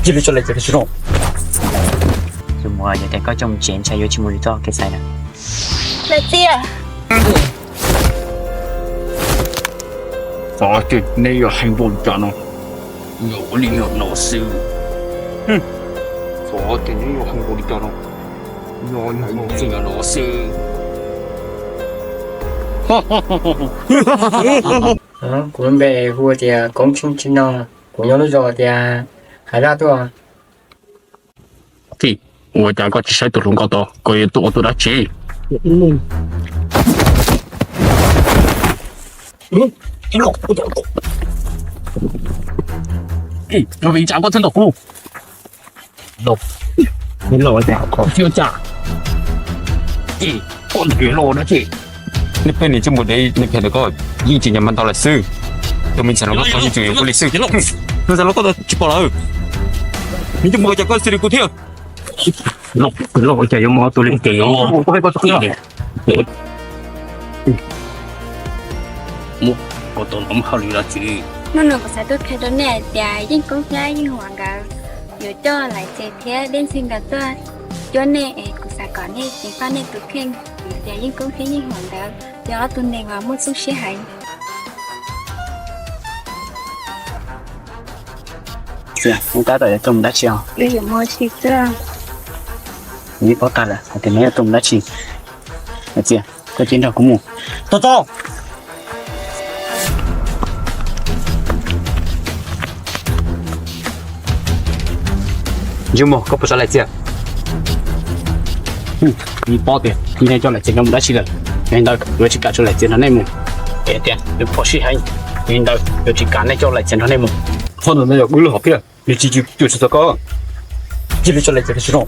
Cia li tso lawv tsev tag sim no. Yus muab yog tias koj coj mus tsev ntshai yuav tsis mus li txoj kev xaiv na. Lawv txiaj. Xyov ces neb yuav heev npaum li cas no, yog ua li yog no xwb. Xyov ces neb yuav heev npaum li cas no, yog no xwb, yog no xwb. Kuv lub npe hu tias Koob Tsheej Tsheej no, kuv nyob lub zos tias Hav Zaj tuaj. Tij, ua cas koj tsis saib tus hluas nkauj tod, koj yuav tuaj ua tus dab tsi? Tij, yog vim li cas koj thiaj ntaus kuv? Tij, ua cas? Tij, koj nrhiav los dab tsi? Nej pheej niam tsis muaj dev, nej pheej ntawm koj yeej tsis nyiam mas ntau lawm xwb. Tus me ntxhais hluas nkauj tod yeej tseem yuav koj li xwb. Tus ntxhais hluas nkauj tod tsis pom lawm. Niam tsis muaj cas koj xws li kuv thiab. Los, los, cas yuav muaj tus li ces yuav muab koj tus hluas hauj lwm los tsis. Hnub no kuv xav tuaj qhia rau nej hais tias Yeej Koob thiab Yeej Huam nkawd yuav coj Laim Txias thiab Dej Ntxhee nkawd tuaj cuab nej es kuv xav kom nej ceev faj nej tus kheej vim tias Yeej Koob thiab Yeej Huam nkawd yog ob tug neeg uas muaj txuj siab heev. Txias, neb tab tom yuav tuaj mus dab tsi os? Wb yuav mus ua si xwb. Kuv yeej paub tag lawm hais tias neb yuav tuaj mus dab tsi. Txias, koj cia nrog kuv mus. Tos, tos. Ntsej muag, koj puas xav Laim Txias? Yeej paub tias nej coj Laim Txias nrog mus dab tsi lawm. Yog li ntawd yuav tsis kam tso Laim Txias nrog nej mus. Es tias yuav phom sij heev, yog li ntawd yuav tsis kam nej coj Laim Txias nrog nej mus. Qhov ntawd no yog wb lub hom phiaj, nws tsis cuam tshuam txog koj. Cia li tso Laim Txias tam sim no.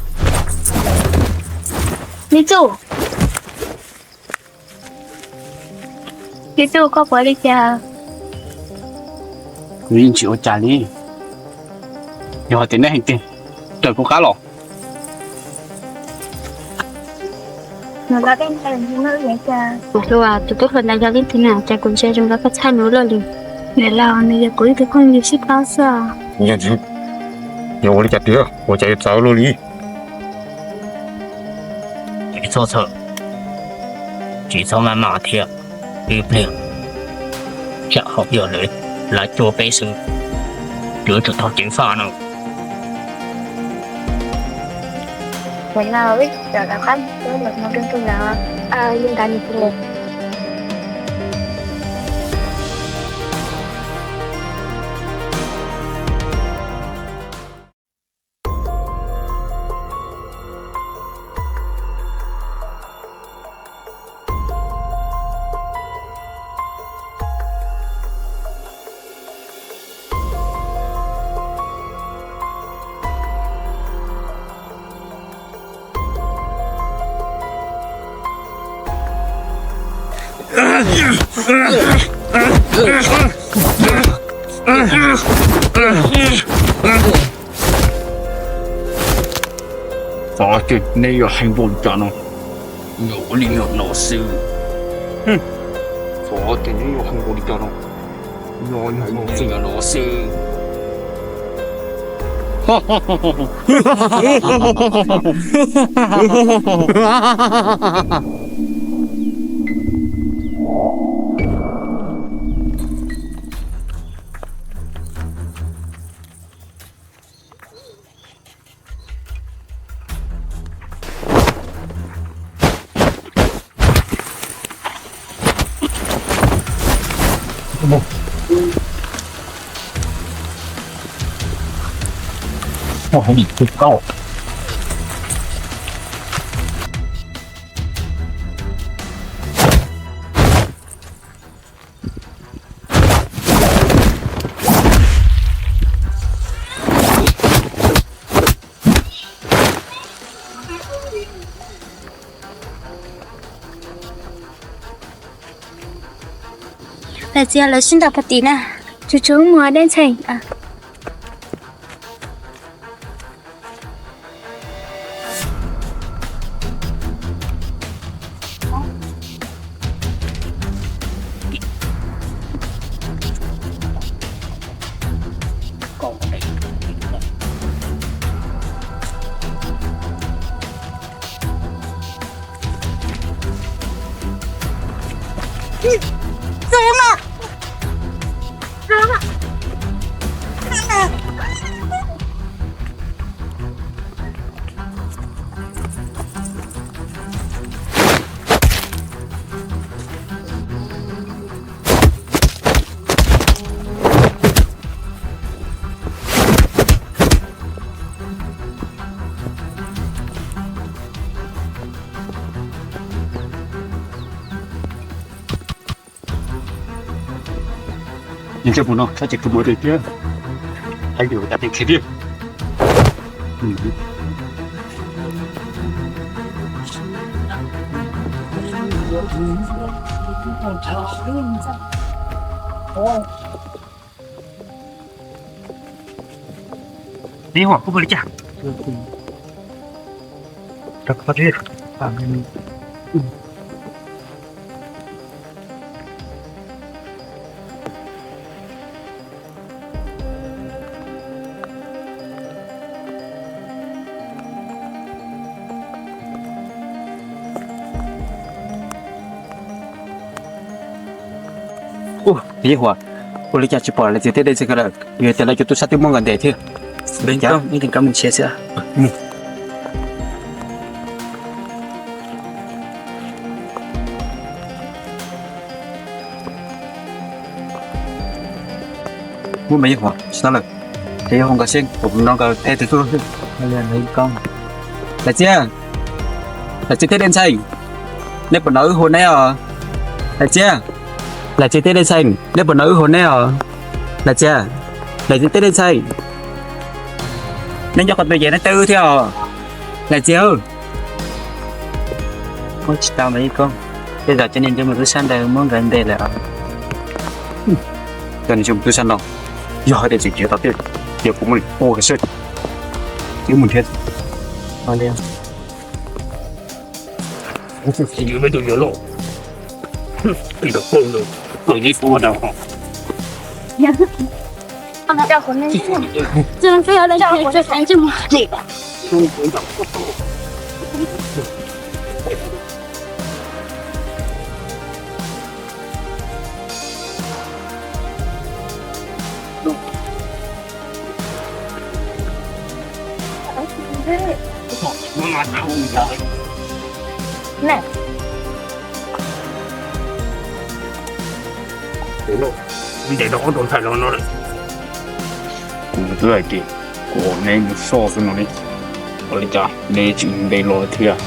Li Txuj, Li Txuj, koj puas ua li cas? Kuv yeej tsis ua cas li. Yog hais tias neb heev tiag, raws kuv qab los. Kuv hluas, tus tub hluas ntawd yog leej twg na, cas kuv ntsia zoo nkaus koj txhaj nws ua luaj li. Niam laus, nws yog kuv ib tug phooj ywg sib paub xwb. Yog ua li cas tiag, ua cas yuav txawv luaj li? Tsis txhob txhawj, tsis txhob maj maj thiab, ib pliag tsam ho yog lawv, lawv cua peb xwb, yuav tsum tau ceev faj no. Xyov ces neb yuav heev npaum li cas no, yog ua li yog no xwb. Xyov ces neb yuav heev npaum li cas no, yog no xwb, yog no xwb. Laim Txias lawv sib ntaus puag tim na, tsuag tsuag mus Dej Ntxhee. Ntsej muag no, koj ces kuv mus thiab. Hais lus tas li thiab. Ib huam kuj ua li cas? Ua, Yeej Huam, ua li cas tsis pom lawv txiv tej dej ntxhais ko lawm? Yog tias lawv cov tub sab twb muab nkawd ntes thiab. Ub, me Yeej Huam, tsis tau lawm. Ces yog hauv nkawd xwb, kuv no nkawd phem twb tuaj. Lawv txiv, lawv txiv tej dej ntxhais, nej puas hnov wb hu neb os? Lawv txiv, lawv txiv tej dej ntxhais, nej puas hnov wb hu neb os? Lawv txiv, lawv txiv tej dej ntxhais, neb nyob qhov twg ces neb teb wb thiab os? Lawv txiv, ua tsis tau mas Yeej Koob, tej zaum cov niag ntsej muag tub sab ntawd muab nkawd ntes lawm. Cov niag ntsej muag tub sab no, yog hais tias tseem tsis tau tej, ces kuv muab nws tua kiag seb. Wb mus nrhiav. Yuav peb tus yuav loj, peb tus poj ntawd, poj ntawd tua dau. Ntes tau ob tug ntxhais no no lawm. Kuv twb hais tias kom neb mus soj xwb no ne, ua li cas neb tsis ntes los thiab?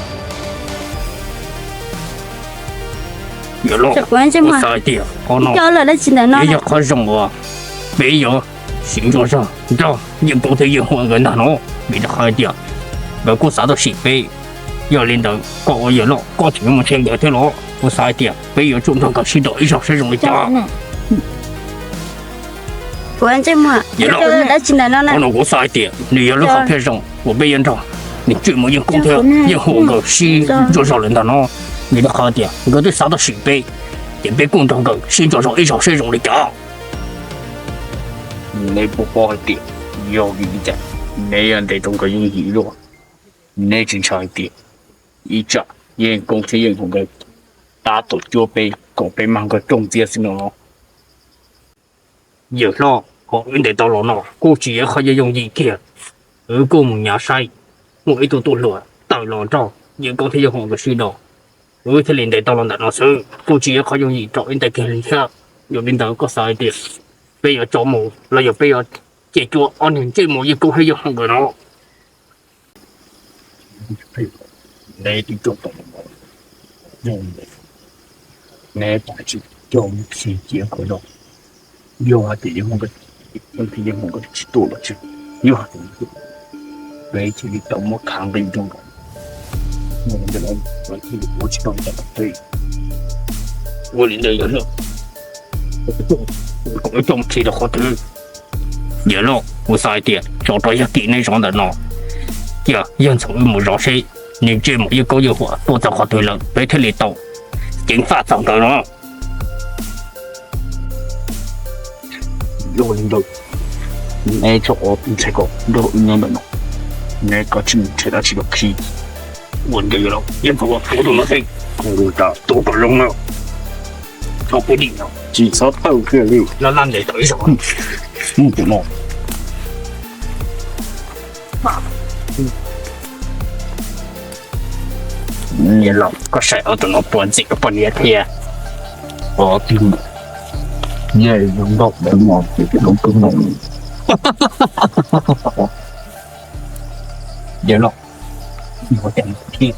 Yog loj, kuv xav hais tias qhov no peb yog qhov zoo uas peb yuav siv ntsuas zog nrog Yeej Koob thiab Yeej Huam nkawd ntag no, vim rau qhov hais tias nkawd kuj xav tau sim peb. Yog li ntawd koj ua yawg loj koj tseem yuav mus ntshe nkawd thiab los? Kuv xav hais tias peb yuav tsum nrog nkawd sib nraus ib zaug saib zoo li cas. Yawg loj, qhov no kuv xav hais tias nws yog lub qhov phiaj zoo uas peb yuav nrog nws ntsej muag Yeej Koob thiab Yeej Huam nkawd sib ntsuas zog lawm ntag no, vim rau qhov hais tias nkawd twb xav tau sim peb, ces peb kuj nrog nkawd sib ntsuas zog ib zaug saib zoo li cas. Neb puas paub hais tias yog vim li cas neb yuav ntes tau nkawd yooj yim luaj? Neb tsis ntshai hais tias ib tsam Yeej Koob thiab Yeej Huam nkawd tab tom cuab peb kom peb mag nkawd rooj ntxiab xwb no los? Yawg hlob, qhov wb ntes tau los no kuj tsis yog qhov yooj yim kiag. Wb kuj mus nyav saib, muaj ib tug tub hluas tawm los nrog Yeej Koob thiab Yeej Huam nkawd sib nraus, wb thiaj li ntes tau los ntawm no xwb, kuj tsis yog qhov yooj yim rau wb ntes kiag li thiab. Yog li ntawd koj xav hais tias peb yuav tso mus los yog peb yuav cia cuab ob niag ntsej muag Yeej Koob thiab Yeej Huam nkawd no? Neb twb coj tau los, neb pab tsis coj mus khi cia ko no. Yog hais tias Yeej Huam nkawd tsis tuaj los tsis, yog hais tias peb thiaj li tau muab khav nqi rau nkawd, ua li ntawd yog lawm, kom wb coj mus khi rau qhov twg? Yawg loj, kuv xav hais tias tso rau yawg tim neb zov ntawm no, cia yawg ntxhais wb mus zov seb nws ntsej muag Yeej Koob Yeej Huam tuaj txog qhov twg lawm peb thiaj li tau ceev faj txog nkawd no. Yog li ntawd, neb tso ob tug ntxhais ko nrog wb nyob ntawm no, neb kav tsij mus nrhiav dab tsi los khi. Ua ntej los yeej txhob ua tus no xwb, tus kom zoo na, txhob pub dim no, tsis txhob tawm kiag li, laj laj ntes tau ib zaug. Tus no, niam laus, koj saib ob tug no puas ntxim poj niam thiab? Ob tug no, nyiaj zoo nkauj, zoo nkauj. Niam laus, ua cas thiab?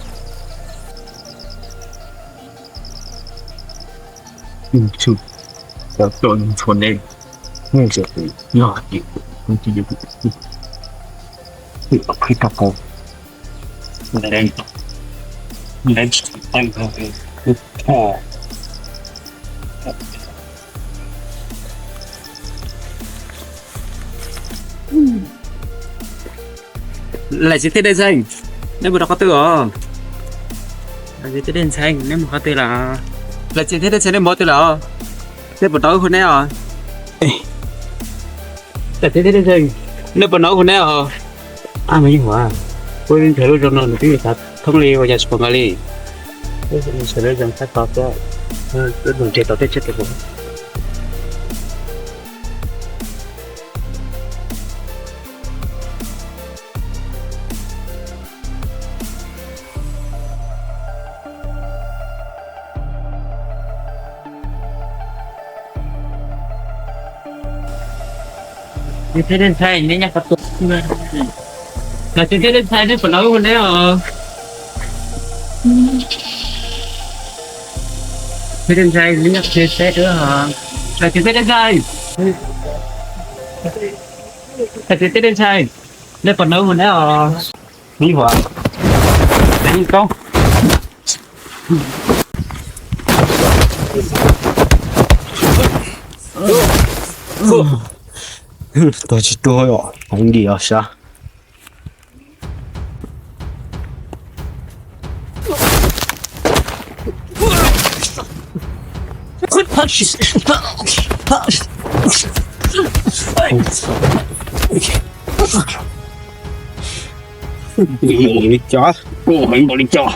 Txhua neb, Yog ces kuv tus txiv yuav qhib rau kuv, neb tsis tau teeb kuv. Laim txiv thiab Dej Ntxhee, neb mus rau qhov twg os? Laim txiv thiab Dej Ntxhee, neb mus qhov twg lawm? Laim txiv thiab Dej Ntxhee, neb mus qhov twg lawm? Neb puas hnov wb hu neb os? Laim txiv thiab Dej Ntxhee, neb puas hnov wb hu neb os? Ab, me nyuam, kuv nrhiav lub zoo no nws twb yuav xav thoob li ua cas tsis pom nkaus li. Wb nrhiav lub zoo sab tod thiab, wb mus nrhiav tau tej tsiaj tus. Laim txiv thiab Dej Ntxhee, neb nyob qhov twg? Laim txiv thiab Dej Ntxhee, neb puas hnov wb hu neb os? Thiab Dej Ntxhee, neb nyob qhov twg os? Laim txiv thiab Dej Ntxhee, laim txiv thiab Dej Ntxhee, neb puas hnov wb hu neb os? Ib huam, Yeej Koob. Tuag tsis tuag os, heev li os sab. Mus li cas, koj heev npaum li cas?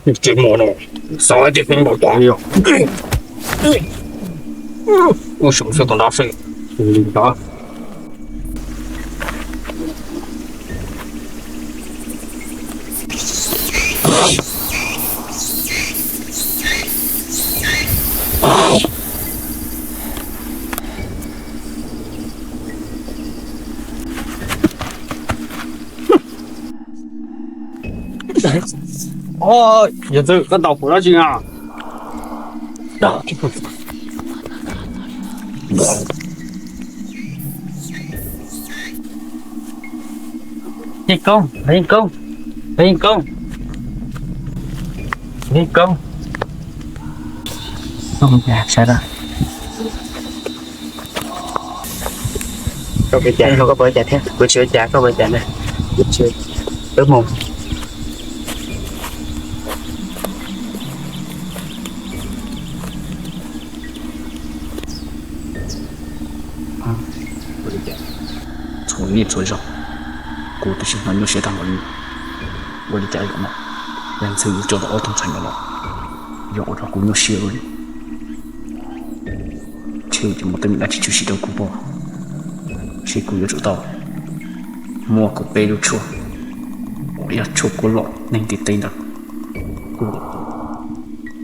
Tsis muaj no, xav tias koj npaum cas li os. Ua saum xyov tus nrab seb li ntawd. Yawm ntxwv, koj ntaus kuv dab tsi na? Yeej Koob, Yeej Koob, Yeej Koob, Yeej Koob. Sawv daws, koj puas ua cas thiab? Kuv tsis ua cas, koj puas ua cas na? Wb mus. Txhua niaj txhua zaus kuv twb tsis hnov nyuaj siab tag npaum li. Ua li cas los no, leej twg yuav coj tau ob tug ntxhais no los, yog ua rau kuv nyuaj siab ua li. Ntshe yuav muaj teeb meem dab tsi tshwm sim rau kuv pob, ntshe kuv yuav tsum tau muab kuv peb lub tshuaj uas yog tshuaj kuab loj neeg ntiaj teb ntawd kuab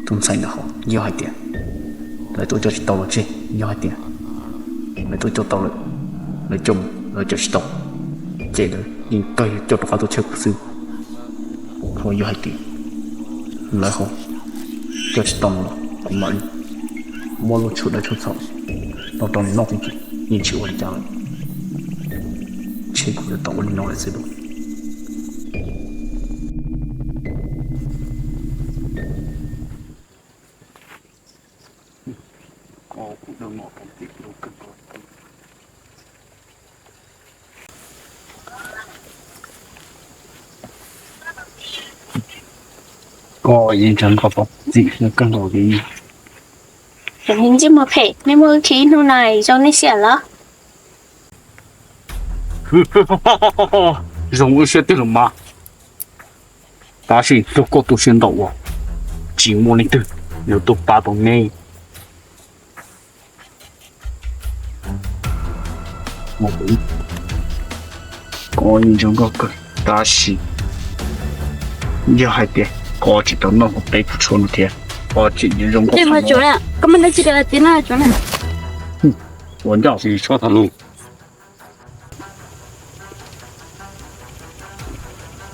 tus ntxhais ntawd haus. Yog hais tias lawv tuaj coj tsis tau los tseg, yog hais tias lawv tuaj coj tau lawm, lawv coj, lawv coj tsis tau, ces lawv yeej kawg coj rov qab tuaj chaw kuv xwb. Ho yog hais tias lawv ho coj tsis tau no los kuv mam li muab lub tshuaj dawb tshuaj txhaum no rau nws noj tib si, yeej tsis ua li cas lawm. Ntshe kuv yuav tau ua li no lawm xwb lauj. Koj yeej tseem koj pom txim kawg nkaus li. Ntsej muag phem, nej muab wb khi ib hnub no zoo nej xiam los? Zoo wb siab tiag los mas. Tab sis tug koj tu siab ntau uas tsis muaj leej twg yuav tuaj pab tau neb. Koj yeej zoo nkauj kawg, tab sis yog hais tias koj tsis tau noj kuv peb tus tshuaj no thiab, koj tseem yuav zoo nkauj. Koj muaj dab tsi rau txiv na? Ua ncauj tsis txhob tham lus.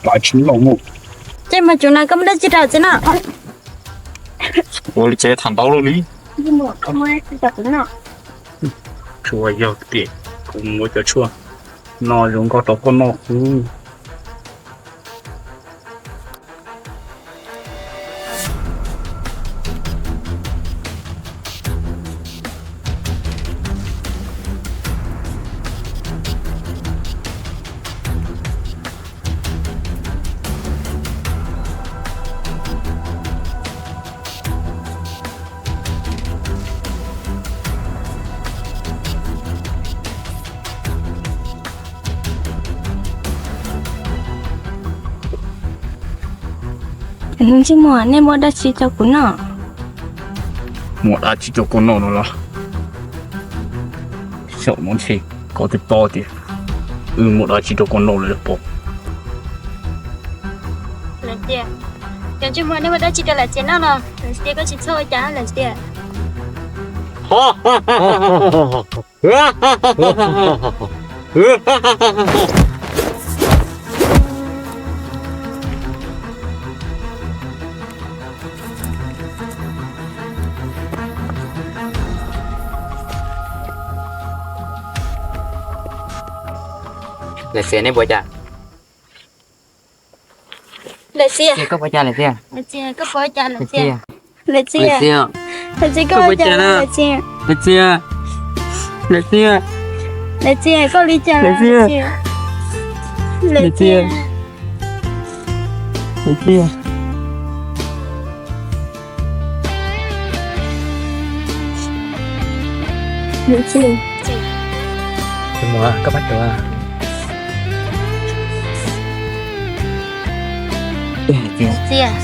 Pab tsis loj mus. Ces mas tsuv na, koj muaj dab tsi rau txiv na? Ua li cas yuav tham ntau luaj li? Tsuas yog tias kuv muab cov tshuaj no zoo nkauj rau koj noj xwb. Ntsej muag, nej muab dab tsi rau kuv noj? Muab dab tsi rau koj noj no los? Xyaum no ntshe koj twb paub tias wb muab dab tsi rau koj noj lawm los pob. Lawm tias, cov ntsej muag, nej muab dab tsi rau Lawm Txias noj no? Lawm Txias, koj tsis txhob ua cas Lawm Txias. Lawm Txias, nej puas cas? Lawm Txias, koj puas cas Lawm Txias? Lawm Txias, koj puas cas Lawm Txias? Lawm Txias, Lawm Txias, koj puas cas Lawm Txias? Lawm Txias, Lawm Txias, koj li cas Lawm Txias? Lawm Txias, Lawm Txias. Tus muam, koj pab tuav. Txias,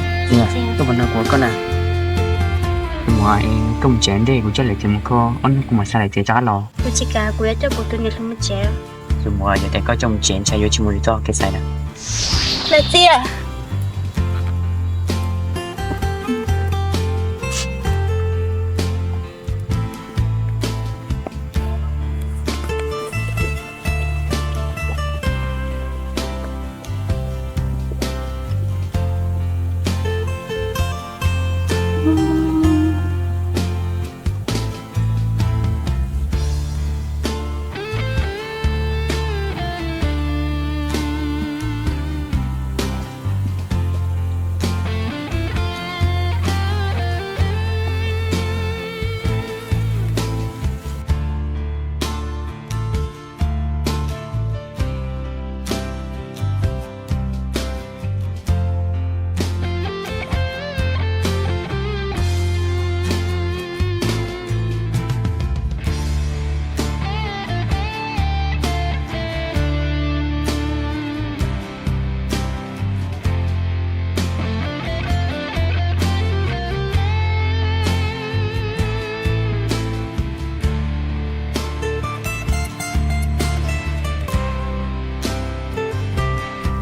koj puas nrog kuv ua koj na? Tus muam, koj mus tsev ntej, kuv coj Lawm Txias mus kho, ob hnub kuv mam xa Lawm Txias rov qab los. Kuv tsis kam, kuv yuav coj kuv tus niam hluas mus tsev. Tus muam, yog tias koj coj mus tsev ntshai yuav tsis mus li txoj kev xaiv na. Lawm Txias.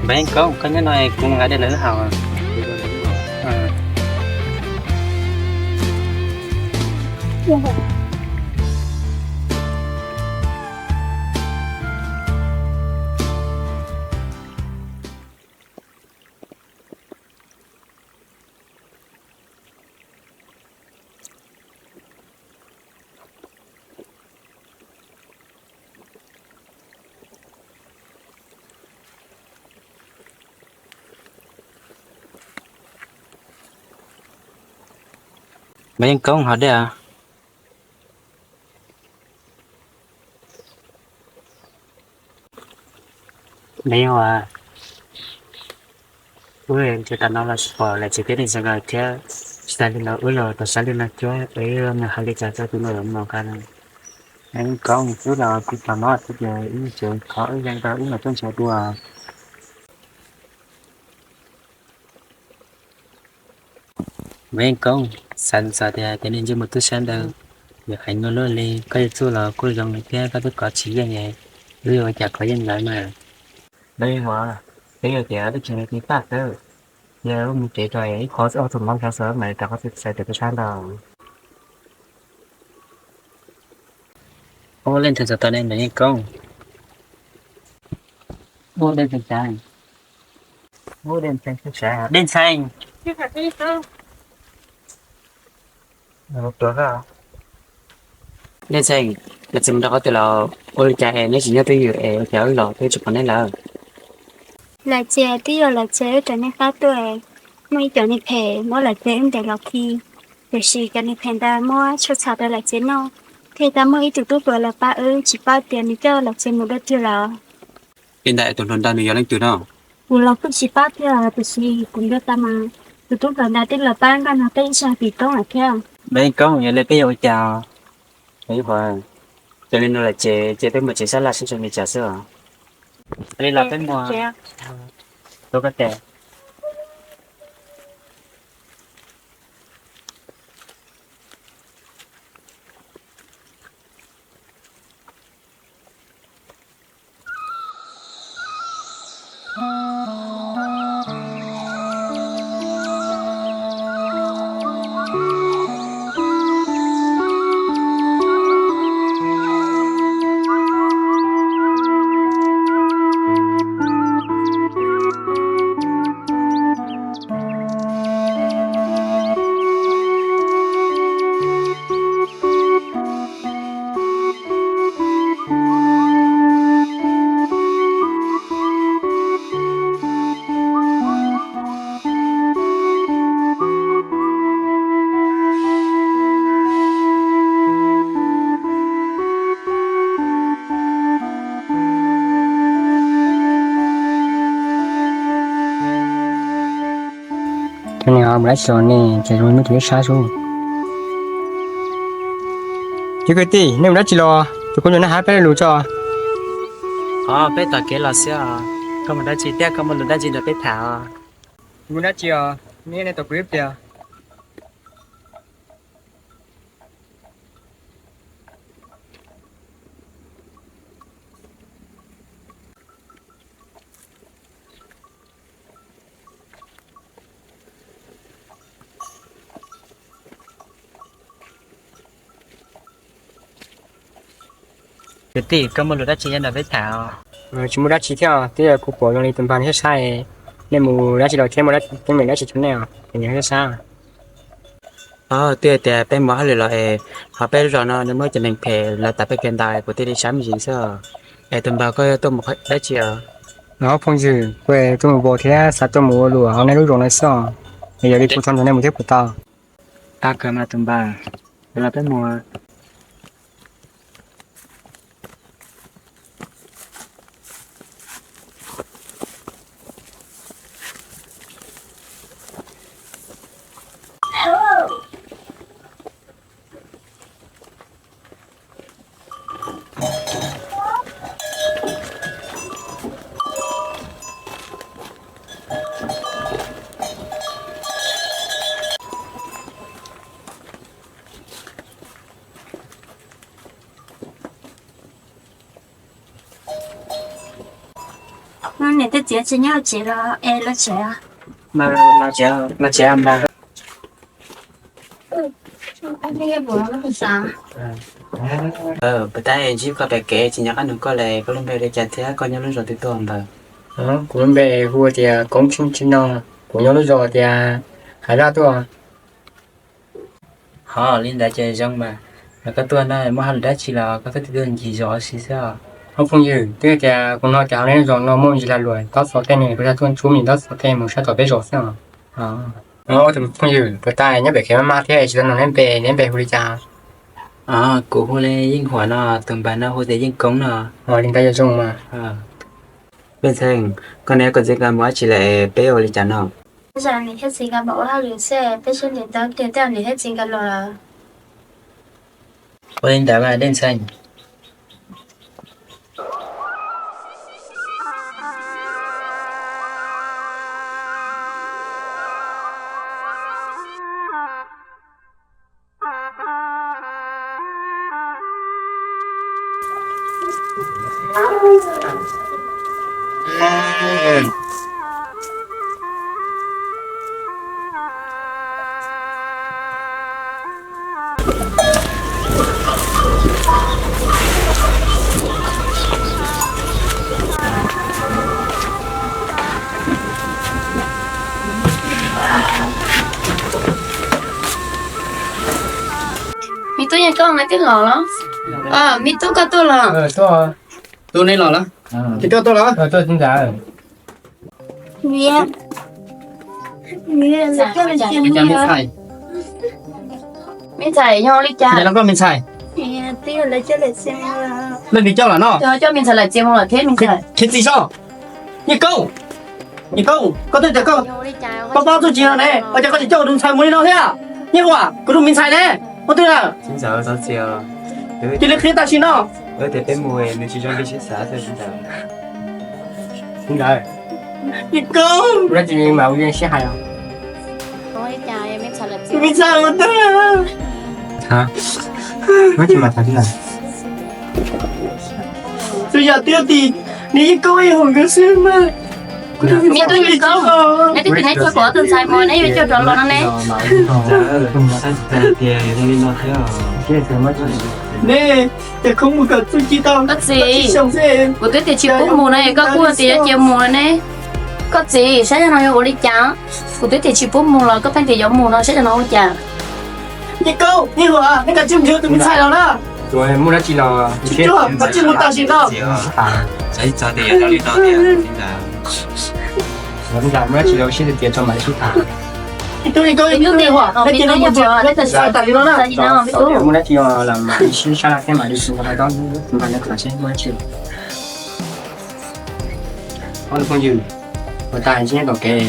Npawg Yeej Koob, koj nyob no kuv mus nqa dej rau wb haus. Npawg Yeej Koob, haus dej os. Npawg Yeej Koob, wb nrhiav tau no los tsis pom Lawm Txias thiab Neej Txos nkawd thiab, tsis tas li ntawd wb los rau sab lwm no thiab es wb mus hais li cas rau tus no los mus nqa no. Npawg Yeej Koob, wb los kuv tau no thiab ces wb tseem qhov wb yeej tau wb los tuaj nrhiav dua. Npawg Yeej Koob, xav txog tias cov niag ntsej muag tub sab ntawd yuav heev ua luaj li, koj yuav txuj los kuj zoo li thiab koj twb kov tsis yeej, wb yuav ua cas kov yeej lawv mas. Npawg Yeej Koob, twb yog tias wb tsis nyiam tij Paj xwb, ces wb mus tsev tso, ib qho ob tug hmoob sawv sawv mas rov qab txais tus tub sab ntawd. Ua leej twg txog tau ne Npawg Yeej Koob? Ua Dej Ntxhee, Dej Ntxhee, Dej Ntxhee. Dej Ntxhee, lawv txiv mus rau qhov twg lawm? Ua li cas es neb tsis nyob twj ywm es ua cas wb los twb tsis pom neb lawm? Lawv txiv twb yuav lawv txiv wb rau nej qab tuaj, muaj ib cov neeg phem muab lawv txiv wb ntes los khi, tiam sis cov neeg phem ntawd muab tshuaj txhaum rau lawv txiv noj, thiaj tau muaj ib tug tub hluas los pab wb, tsis paub tias nws coj lawv txiv mus dua twg lawm. Li ntawd tus hluas nraug nws yog leej twg no? Kuv los kuj tsis paub thiab, tiam sis kuv nco tau mas tus tub hluas ntawd twb los pab nkauj Nag Teb ib zaj tim roob lawm thiab. Npawg Yeej Koob, yog li peb yuav ua cas? Ib, ua li no lawm ces cia peb mus tsev sab laj seb zoo li cas xwb os. Li los peb mus. Tuav koj tes. Cov niag mus dab tsi los ne, ces zoo li muaj tus ib sab xwb. Cov kwv tij, nej mus dab tsi los? Tus koob nyob na hab peb lus tso. Os, peb tom kev los xwb os. Koj mus dab tsi thiab, koj muaj lus dab tsi nrog peb tham os? Tsis muaj dab tsi os, nej tos kuv ib pliag. Kwv tij, koj muaj lus dab tsi nrog peb tham os? Tsis muaj dab tsi thiab, twb yog kuv pom zoo li tus npawg no sab sab, nej mus dab tsi los thiab, muaj teeb meem dab tsi rau nej os, es nws sab sab. Twb tias peb mus hauj lwm los es, ho peb lub zos no nws muaj cov neeg phem lawv tas peb kiag ntau, kuv thiaj li sab me ntsis xwb. Es tus npawg, koj tuaj mus dab tsi os? Os phooj ywg, kuv tuaj mus vos thiab xav tuaj mus ua luam hauv nej lub zos no xwb os. Es yog li kuv txhob nrog nej mus thiab puas tau? Tau kawg mas tus npawg, los peb mus. Niam thiab txiv tsis nyob tsev los es los tsev? Los tsev, los tsev npawg. Puas tab ntsib koj pem kev tsis nco qab nug koj li, koj lub npe li cas thiab koj nyob lub zos twg tuaj npawg? Kuv lub npe hu tias Koob Tsheej Tsheej no, kuv nyob lub zos tias Hav Zaj tuaj. Ho li ntawd ces zoo mas, koj tuaj no muaj hauj lwm dab tsi los koj tuaj ncig zos ua si xwb os? Ob phooj ywg, twb tias kuv hnov tias hauv nej zos no muaj ntsis lag luam tob xov tej ne, kuv thiaj tuaj ntsuab me ntsis tob xov tej mus saib tom peb zos xwb os. Ob tus phooj ywg, puas tab nyob pem kev maj maj thiab tsis tau nug neb npe, neb npe hu li cas? Kuv hu li Yeej Huam no, tus npawg no hu tias Yeej Koob no. Li ntawd yog zoo mas. Pej Ntxhee, koj niam koj txiv nkawd mus dab tsi lawm, peb ua li cas no? Peb niam thiab txiv nkawd mus ua hauj lwm xwb, peb sib nrhiav tau tiag tiag niam thiab txiv nkawd los lawm. Ua li ntawd mas Dej Ntxhee. Tub Yeej Koob, neb twb los los? Me tub, koj tuaj los? Tub, neb los los? Koj tuaj los? Me ntxhais, yog ua li cas? Leej twg coj los no? Coj me ntxhais Lais Txias mus lawm thiab me ntxhais. Khiav txim saib. Yeej Koob, Yeej Koob, koj twb tias koj paub paub txuj ci no ne, ua cas koj tseem coj kuv tus ntxhais mus li no thiab? Yeej Huam, kuv tus me ntxhais ne, ua twg lawm? Cia li qhia tam sim no. Yeej Koob, me ntxhais ua twg? Tus yam tiag tim niag Yeej Koob Yeej Huam nkawd xwb mas. Me tub Yeej Koob, neb twb tias neb coj kuv ob tug ntxhais mus, neb yuav coj rov los no ne. Ne, ces koj mus kom txuj ci tau. Koj txiv, kuv twb tias tsis pub mus no es koj kuj tias yuav cia mus no ne. Koj txiv, saib zaj no yuav ua li cas? Kuv twb tias tsis pub mus los koj pheej tias yuav mus no, saib zaj no ua cas? Yeej Koob, Yeej Huam, neb kav tsij mus nrhiav tus me ntxhais los na. Tsis tsuag, kav tsij mus tam sim no. Ib tug Yeej Koob, ib tug Yeej Huam, neb cia li mus nrhiav tam sim no na. Muaj dab tsi los mam li sib sab laj thiab mam li sib nrog rau tus ntxhais no kom seb muaj dab tsi. Ob tug phooj ywg, ua tas ntsib nyob tom kev,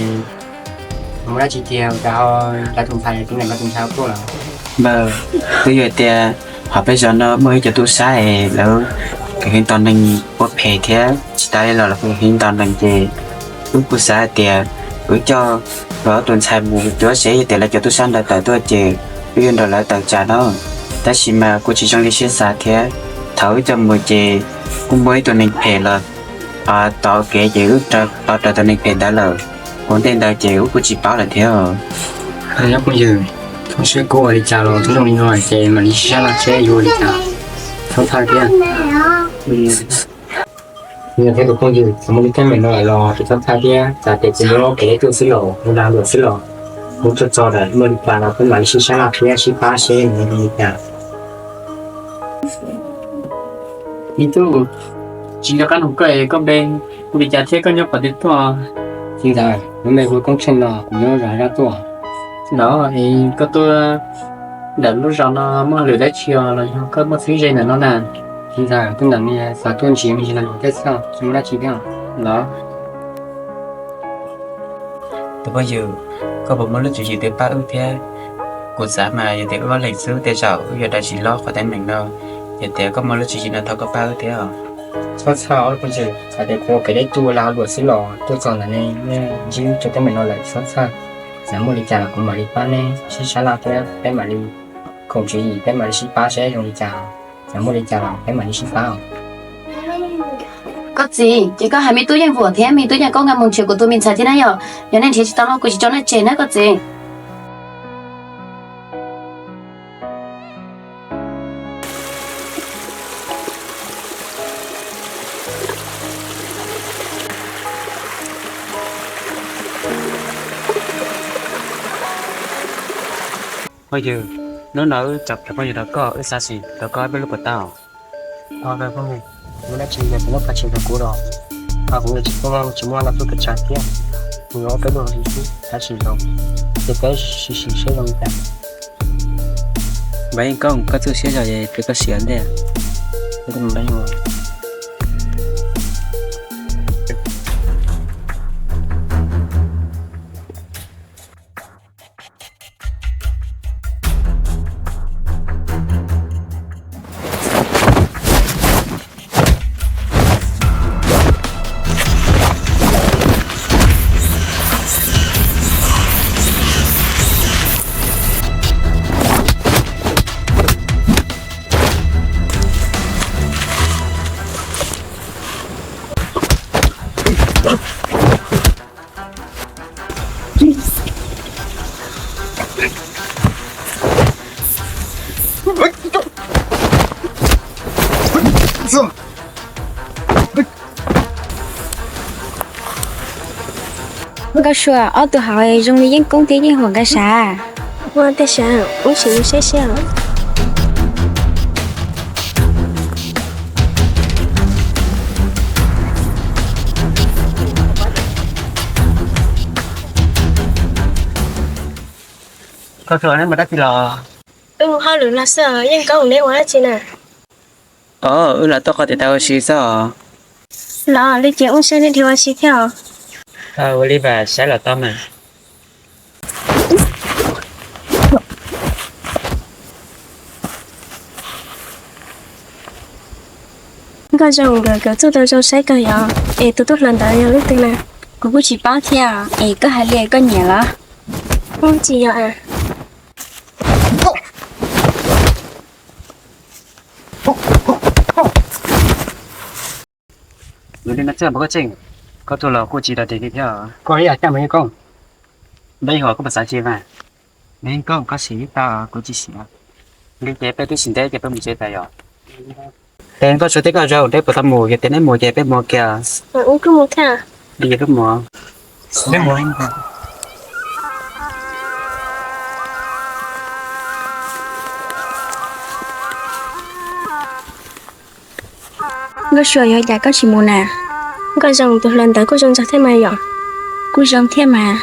muaj dab tsi tiag ua cas ho cov tus ntxhais tus neeg no tus ntxhais tuaj lawm? Npawg, twb yog tias hauv peb zos no muaj ib co tub sab es lawv kheev tos neeg ua phem thiab tsis tas li los lawv kheev tos neeg ces wb kuj xav hais tias wb coj lawv ob tug ntxhais mus cuab seb yog tias lawv cov tub sab ntawd tawm tuaj ces wb yuav nrog lawv tawm tsam no. Tab sis mas kuj tsis zoo li siab xav thiab, thaum wb coj mus ces kuj muaj ib tug neeg phem los tos kev ces wb tos raws tus neeg phem ntawd lawm, ua ntej ntawd ces wb kuj tsis paub lawm thiab. Nyob phooj ywg, txhob sib kub ua li cas los txhob zoo li no ces mam li sib sab laj seb yuav ua li cas, txhob txhawj thiab. Yog thiab tus phooj ywg, txawm muaj li teeb meem no lawm los tsis txhob txhawj thiab, txawm tias tsis muaj kev deb tuaj xwb los, mus dag luam xwb los, mus txog txog ntawm muaj li cas los peb mam li sib sab laj thiab sib pab seb nws zoo li cas. Me tub, tsis nco qab nug koj es koj npe hu li cas thiab koj nyob qhov twg tuaj? Txiv ntxawm, kuv npe hu Koob Tsheej no, kuv nyob zos Zaj tuaj. Los es koj tuaj ntawm lub zos no muaj hauj lwm dab tsi os los yog koj muaj txheeb ze ntawm no na? Txiv ntxawm, tuaj ntawm no xav tuaj nrhiav me ntsis los yog tej xwb, tsis muaj dab tsi thiab los. Tus phooj ywg, koj puas muaj lub tswv yim twg pab wb thiab? Kuv xav mas yog tias wb ob leeg xwb tej zaum wb yuav rais tsis hlob qhov teeb meem no. Yog tias koj muaj lub tswv yim no thov koj pab wb thiab. Txhob txhawj os phooj ywg, txawm tias kuv ua kev deb tuaj ua lag luam xwb los tuaj txog ntawm no yeej ntsib cov teeb meem no lawm txhob txhawj. Txawm muaj li cas los kuv mam li pab neb sib sab laj thiab peb mam li koom tswv yim peb mam li sib pab seb zoo li cas. Txawm muaj li cas los peb mam li sib pab. Koj txiv, ces koj hais me tub Yeej Huam thiab me tub Yeej Koob nkawd mus nrhiav kuv tus me ntxhais thiab na yom. Yog nej nrhiav tsis tau los kuv tsis tso nej tseg na koj txiv. Phooj ywg, hnub no wb tso cov phooj ywg rau koj, wb xav sim rau koj peb lub puas tau? Muaj dab tsi yog tsis muab pab tsis rau kuv los, kuv tsis muaj, tsis muaj noj tub pes tsawg thiab, kuv yuav peb lub hauv xwb, tab sis zoo ces peb sim sim seb zoo li cas. Npawg Yeej Koob, koj txuj siab zog es koj sim ua ntej. Nkauj Sua, ob tug hauv zoo li Yeej Koob thiab Yeej Huam nkawd sav. Ua tej sav, wb sim mus saib seb os. Koj mus dab tsi los? Wb mus hauj lwm los xwb, Yeej Koob, neb ua dab tsi na? Os, wb los tuaj qhov tias tau ua si xwb os. Los li ces ua si, nej dhia ua si thiab os. Ua li mas saib los tau mas. Nkauj Zoo, nkawd txuj tau zoo saib kawg yog, es tus tub hluas ntawd yog leej twg na? Kuv kuj tsis paub thiab, es koj hais li koj nyiam los? Kuj tsis yog. Yog li no txawm mas koj tseem, koj tuaj los kuj tsis tau tias li thiab. Koj ib yam caj mas Yeej Koob, npeb hos koj puas xav tsis mas? Yeej Koob, koj siv tau, kuv tsis siv. Li ces peb twb sim ntev ces peb mus tsev tas yom. Ces koj Suav thiab koj Zoo, neb puas tau mus? Yog tias neb mus ces peb mus kiag. Li ces peb mus. Nkauj Suav, yog cas koj tsis mus na? Nkauj Zoo, tus hluas ntawd kuj zoo nraug thiab mas yom. Kuj zoo thiab mas.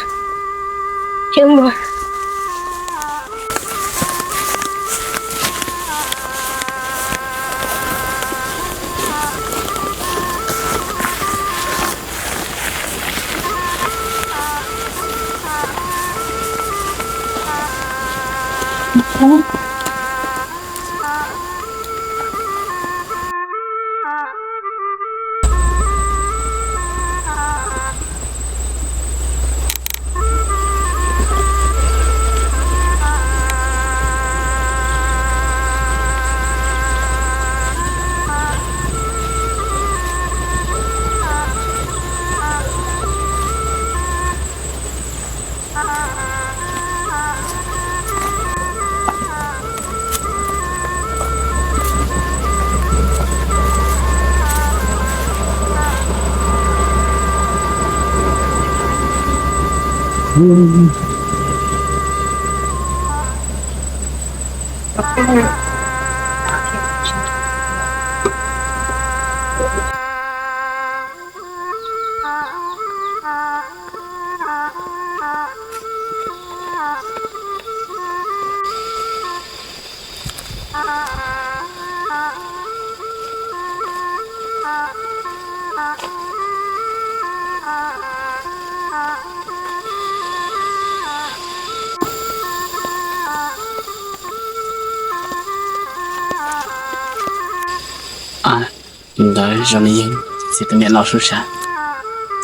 Ntawd zoo li yeej txiv tus niam los sub sab,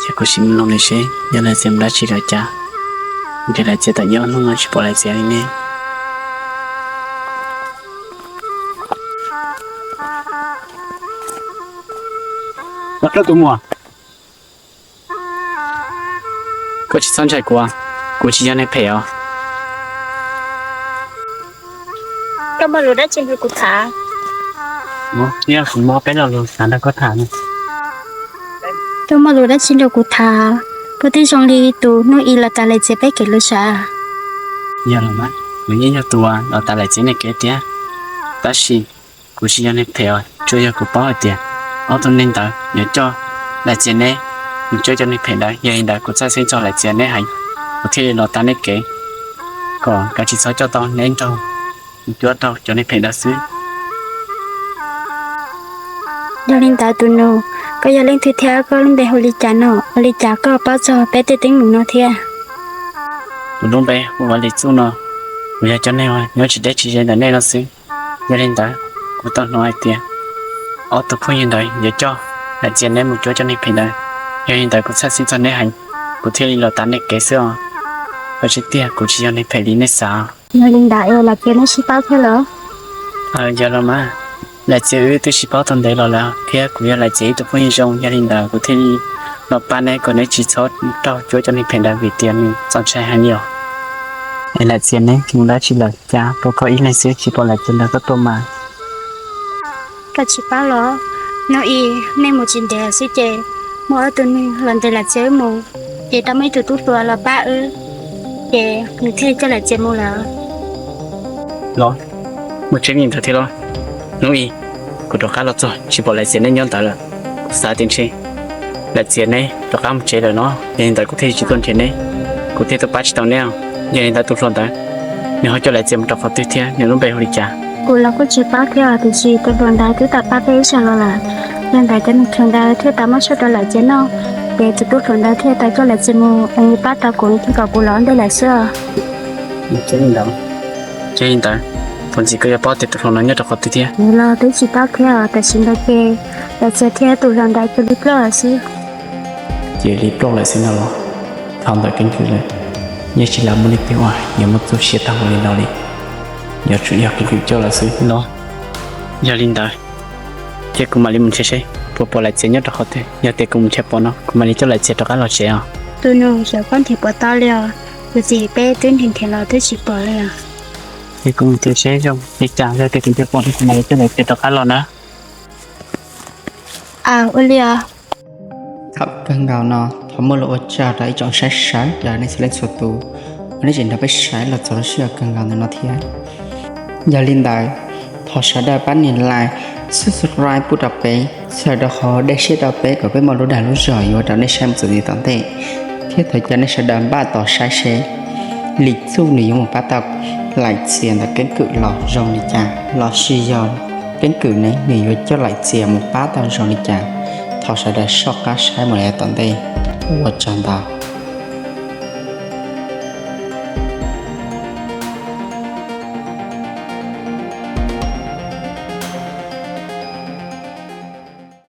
ces kuv sim mus noog nws seb yog Lais Txias mus dab tsi lawm cas, ntshe Lais Txias tawm nyob hnub no tsis pom Lais Txias li ne. Tus muam, koj tsis txhob ntshai kuv, kuv tsis yog neeg phem os. Koj muaj lus dab tsi nrog kuv tham? Yog kuv muaj peb lo lus xav nrog koj tham. Koj muaj lus dab tsi nrog kuv tham? Koj twb zoo li tus hnub i los tas Lais Txias peb kev lus sav. Yog los mas, kuv yeej yog tus uas los tas Lais Txias nej kev tiag, tab sis kuv tsis yog neeg phem os, tsuas yog kuv paub hais tias ob tug neeg ntawd yuav coj Lais Txias neb mus cuab cov neeg phem ntawd. Yog li ntawd kuv txhaj xeeb txog Lais Txias neb heev, kuv thiaj li los tas neb kev kom kav tsis txhob coj tau neb nrog mus cuab rau cov neeg phem ntawd xwb. Yog li ntawd tus nus, koj yog leej twg thiab koj lub npe hu li cas no? Ua li cas koj paub txog peb tej teeb meem no thiab? Kuv lub npe hu ua Lis Txuj no, kuv yog cov neeg uas nyob tsis deb tsis ze ntawm nej no xwb. Yog li ntawd, kuv tau hnov hais tias ob tug phooj ywg ntawd yuav coj Lais Txias neb mus cuab cov neeg phem ntawd. Yog li ntawd kuv txhaj xeeb txog neb heev, kuv thiaj li los tas neb kev xwb os. Koj tsis tiag, kuv tsis yog neeg phem li nej xav. Yog li ntawd es Lais Txias neb sib paub thiab los? Yog los mas, Lais Txias wb twb sib paub tau ntev los lawm thiab kuv yog Lais Txias ib tug phooj ywg zoo, yog li ntawd kuv thiaj li los pab neb kom neb tsis txhob raug cuab cov neeg phem ntawd vim tias nws txaus ntshai heev li os. Es Lais Txias neb mus dab tsi lawm cas pom koj ib leeg xwb tsis pom Lais Txias nrog koj tuaj mas? Koj tsis paub los? Hnub i nej mus tsis ntev xwb ces muaj ob tug neeg los ntes Lais Txias wb mus, ces tau muaj ib tug tub hluas los pab wb, ces nws thiaj coj Lais Txias mus lawm. Los, muaj tseeb li ntawd thiab los? Hnub i kuv rov qab los txog tsis pom Lais Txias neb nyob ntawd lawm. Kuv xav tias ntshe Lais Txias neb rov qab mus tsev lawm no, yog li ntawd kuv thiaj tsis tuaj nrhiav neb, kuv thiaj tuaj pab tsis tau neb os. Yog li ntawd tus hluas ntawd, Nws ho coj Lais Txias mus rau qhov twg thiab, nws lub npe hu li cas? Kuv los kuj tsis paub thiab os, tiam sis tus hluas ntawd twb tau pab peb ib zaug los lawm. Yog ntawd cov neeg hluas ntawd thiaj tau muab tshuaj rau Lais Txias noj, ces tus tub hluas ntawd thiaj tau coj Lais Txias mus es pab tau kuv thiab kom kuv los ua ntej lawm xwb os. Yog li ntawd, thaum ntxiv koj yuav paub tias tus hluas no nyob rau qhov twg thiab. Nws los twb tsis paub thiab os, tam sim ntawd ces Lais Txias thiab tus hluas ntawd cia li ploj lawm xwb. Cia li ploj lawm xwb no los? Thaum ntawd keeb kwm lawm, yeej tsis lam muaj leej twg uas yuav muaj txoj sia tag npaum li no li. Yuav tsum yog keeb kwm coj lawm xwb los? Yog li ntawd, ces kuv mam li mus nrhiav seb puas pom Lais Txias nyob rau qhov twg. Yog tias kuv mus nrhiav pom no, kuv mam li coj Lais Txias rov qab los tsev os. Tus nus, xyov koj nrhiav puas tau li os. Kuv txiv peb twb nrhiav nrhiav los twb tsis pom li os. Ces kuv mus nrhiav seb zoo li cas, yog tias kuv nrhiav pom no kuv mam li coj Lais Txias rov qab los na. Aw, ua li os. Thaum kawg nkaus no thov muaj lus ua tsaug rau ib tsoom saib sawv daws nej txhua leej txhua tus uas nej tseem nrog peb saib los txog lub sij hawm kawg nkaus ntawm no thiab. Yog li ntawd, thov sawv daws pab nias like, subscribe pub rau peb, txhawm rau qhov dej siab rau peb kom peb muaj lub dag lub zog yuav rau nej saib mus txog ntua tom ntej. Thiab thov caw nej sawv daws npaj tos saib seb Lis Txuj nws yuav mus pab tau Lais Txias ntawm keeb kwm los zoo li cas, los sis yog keeb kwm ne nws yuav coj Lais Txias mus pab tau zoo li cas. Thov sawv daws soj qab saib mus rau tom ntej. Ua tsaug ntau.